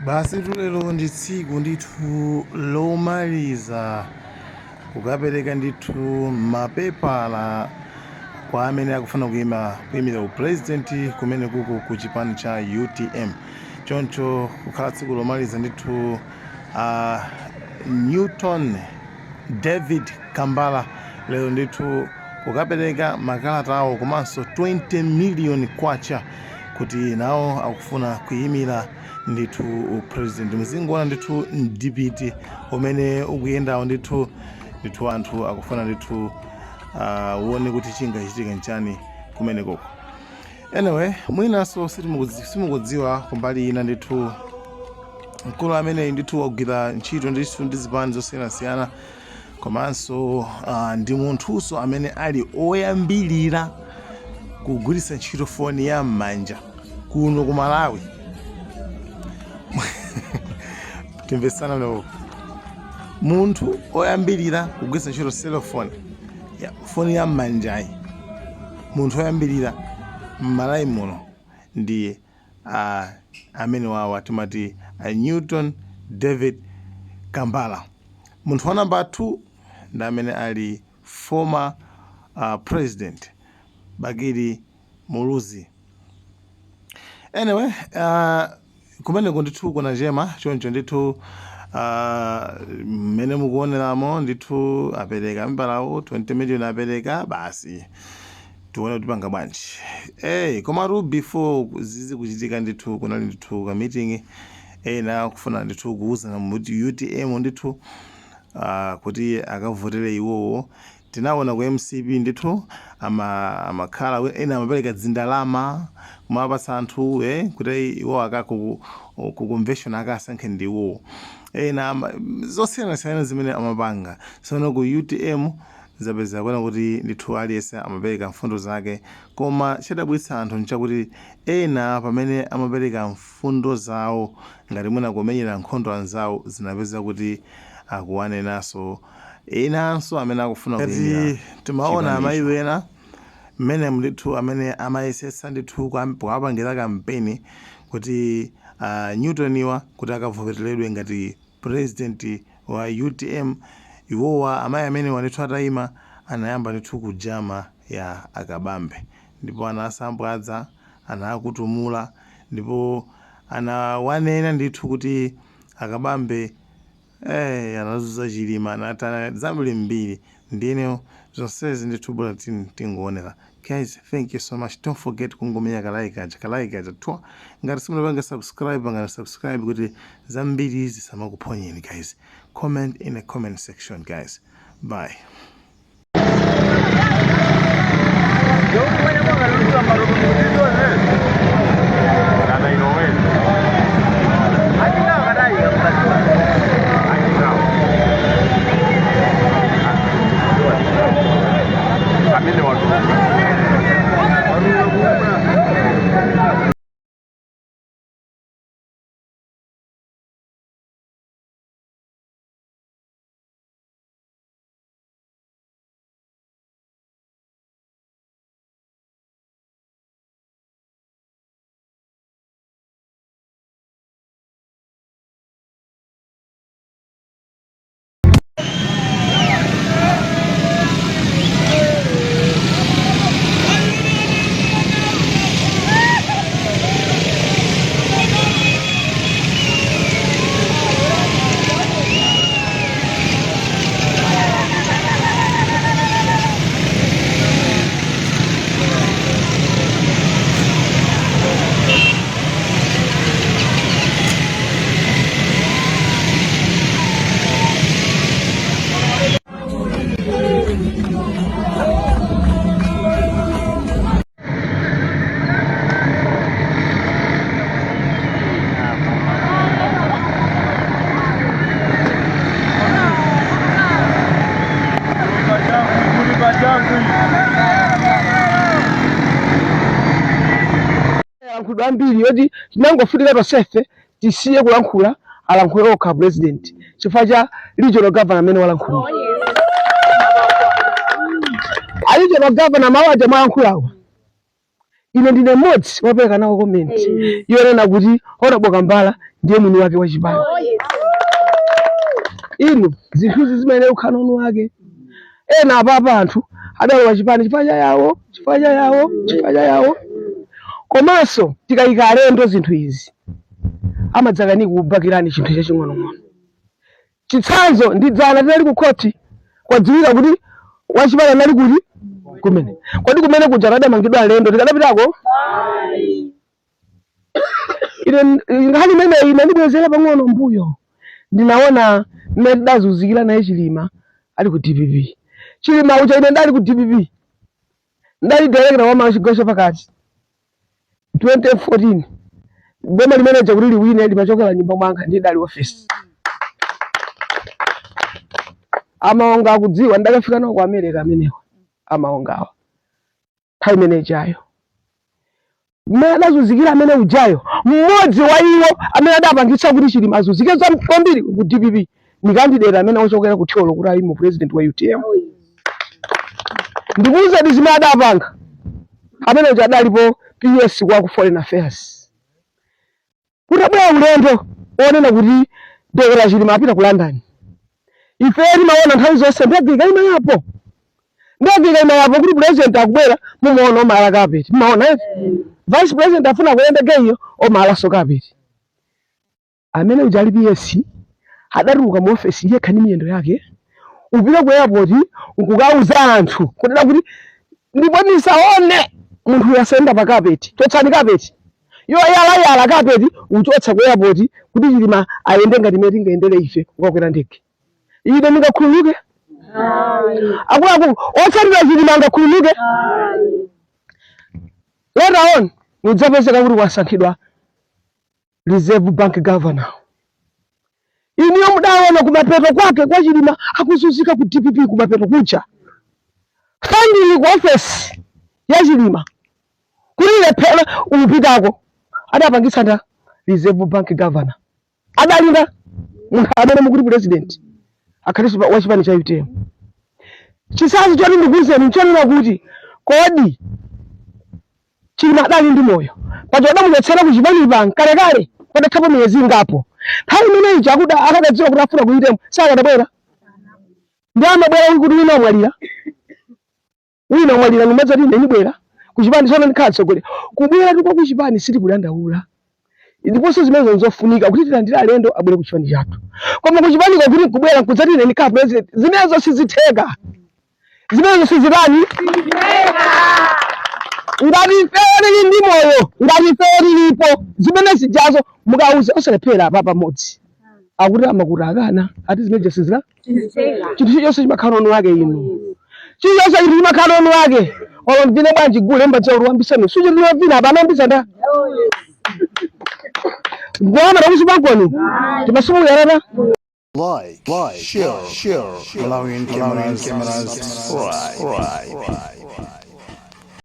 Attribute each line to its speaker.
Speaker 1: Basi lero ndi tsiku ndithu lomaliza kukapereka ndithu mapepala kwa amene akufuna kuyima kuyimira upresident kumene kuku ku chipani cha UTM. Choncho kukhala tsiku lomaliza ndithu, Newton David Kambala lero ndithu kukapereka makalata awo komanso 20 million kwacha kuti nawo akufuna kuyimira ndithu upresident. Muzingoona ndithu mdipiti umene ukuyendawo ndithu ndithu anthu akufuna ndithu uone kuti chingachitika nchani kumenekoko. Anyway, mwinanso simukudziwa kumbali ina ndithu mkulu ameneyi ndithu wagwira ntchito ndithu ndi zipani zosiyanasiyana, komanso ndi munthunso amene ali oyambilira kugwiritsa ntchito foni ya m'manja kuno ku Malawi. Timvetsana lero, munthu oyambilira kugwiritsa ntchito cellphone ya foni ya m'manjayi, munthu oyambilira m'Malawi muno ndi amene wawa timati Newton David Kambala. Munthu wa namba 2 ndi amene ali former president Bakili Muluzi. Anyway, kumeneko ndithu kunachema choncho ndithu mmene mukuoneramo ndithu apereka mbalawo 20 million apereka basi, tione kuti panga bwanji. Hey, komatu before zizi kuchitika ndithu kunali ndithu ka meeting, ena akufuna ndithu kuwuzana muti UTM ndithu kuti akavotere iwowo. Tinaona ku MCP ndithu amakhala ena amapereka dzindalama kumapatsa anthu kuti iwo aka ku convention akasankhe ndi iwowo, ena zosiyanasiyana zimene amapanga. Tsono ku UTM zapeza kuona kuti ndithu aliyense amapereka mfundo zake, koma chadabwitsa anthu nchakuti ena pamene amapereka mfundo zawo ngati mwina kumenyera nkhondo anzawo, zinapeza kuti akuwanenanso enanso amene akufuna kuyimira. Timaona amayi ena mmene ndithu amene amayesetsa ndithu kuwapangira kampeni kuti Newtoniwa kuti akavoteredwe ngati president wa UTM. Iwowa amayi amenewa ndithu atayima anayamba ndithu kujama ya akabambe, ndipo anasambwadza, anakutumula, ndipo anawanena ndithu kuti akabambe anazuza Chilima, anatana zambirimbiri. Ndine zonsezi ndithu bora tingoonera. Guys, thank you so much. Don't forget kungomenya ka like aja, ka like aja twa. Ngati simunapanga subscribe, pangani subscribe kuti zambiri zisamakuphonyeni guys. Comment in the comment section, guys. Bye.
Speaker 2: Alankhulidwa ambiri yoti tinangofunika tonsefe tisiye kulankhula, alankhule okha president chifukwa cha regional governor amene walankhulira. A regional governor, mawu aja mwalankhulawa. Ine ndine mmodzi wapereka nawo comment yonena kuti Honorable Kambala ndiye mwini wake wa chipani. Inu zinthuzi zimayenera kukhala mwini wake. Ena apapa anthu adalowa chipani chifukwa cha yawo, chifukwa cha yawo, chifukwa cha yawo. Komanso tikayika alendo zinthu izi amadzakanika kubakirani chinthu chaching'onong'ono. Chitsanzo ndi dzana tinali ku khoti kwadziwika kuti wachipani anali kuti kumene. Kodi kumene kuja kadamangidwa alendo tikadapitako? Ine nkhani imeneyi inandibwezera pang'ono mbuyo. Ndinaona mmene tidazunzikira naye Chilima ali ku DPP. Chilima uja ine ndali ku DPP. Ndali director wa Malawi chigawo chapakati. 2014 boma limene lija kuti liwine limachokera nyumba mwanga ndidali office amaonga akudziwa ndakafika nawo ku America amenewa amaongawa nthawi imene ijayo mmene adazunzikira amene ujayo mmodzi wa iwo amene adapangitsa kuti Chilima azunzike kwambiri ku DPP ni candidate amene ochokera ku Thyolo kuti ayime president wa UTM ndikuwuzeni zimene adapanga amene uja adalipo PS wa ku foreign affairs kutabwera ulendo onena kuti Dr. Chilima apita ku London ife timaona nthawi zonse ndege ikaima yapo ndege ikaima yapo kuti president akubwera mumaona omayala carpet mumaona eti vice president afuna kuyenda ndege iyo omayalanso carpet Amene uja ali PS adatuluka mu ofesi yekha ndi miyendo yake upita ku airport nkukauza anthu kunena kuti ndipo ndisaone munthu uyu asayenda pa carpet chotsani carpet yoyalayala carpet uchotsa ku airport kuti Chilima ayende ngati mmene tingayendere ife kukakwera ndege ine ndingakhululuke akuluakulu otsatira Chilima angakhululuke later on mudzapezeka kuti wasankhidwa Reserve Bank Governor. Inuyo mudaona kumapeto kwake kwa Chilima akuzunzika ku DPP kumapeto kuja. Funding ku office ya Chilima kuti ilephere upitako adapangitsa nda Reserve Bank Governor. Adalinda munthu amene mukuti president akhale wa chipani cha UTM. Chitsanzo choti ndikuwuzeni nchonena kuti kodi Chilima adali ndi moyo paja adamuchotsera ku chipani pa kalekale padathapo miyezi ingapo. Nthawi imene ija akuda akadadziwa kuti afuna ku UTM sakadabwera. Ndi amabwera kuti wina wamwalira. Wina wamwalira ndimadzati ine ndibwera ku chipani tsono ndikhala mtsogoleri. Kubwera tu kwa ku chipani sitikudandaula. Ndiponso zimenezo nzofunika kuti tilandire alendo abwere ku chipani chathu. Koma ku chipaniko kuti nkubwera nkudzati ine ndikhala president zimenezo sizitheka. Zimenezo sizitani? Ngati ifeyo tili ndi moyo, ngati ifeyo tilipo, zimene zijazo mukauze osalephera apa pamodzi. Akuti amakuti akana, ati zimene sizila chinthu chilichonse chimakhala mwini wake inu. Chilichonse chinthu chimakhala mwini wake. Olo mvine bwanji gule mbadziwa kuti wambisani. Suje ndiyovina apa anambisa nda. Ndikuona kuchipankoni. Timasumuyarana.
Speaker 1: Like, share, Malawian cameras, subscribe.